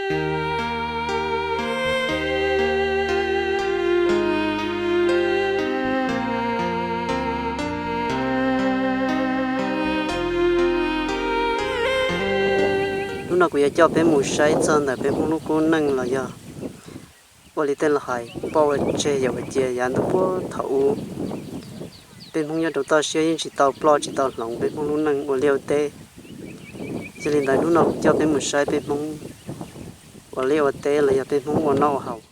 Hnub no kuv yuav coj peb mus saib txog ntawm peb Hmoob lub kub neej los yog ua li tej laus hais poj ua tseg yawm ua cia yav ntuj puag thaum ub. Peb Hmoob nyob rau toj siab yeej tsis tau ploj tsis tau hloov peb Hmoob lub neej ua liaj ua teb. Yog li ntawd hnub no kuv coj peb mus saib peb Hmoob ua liaj ua teb los yog peb Hmoob ua noj ua haus.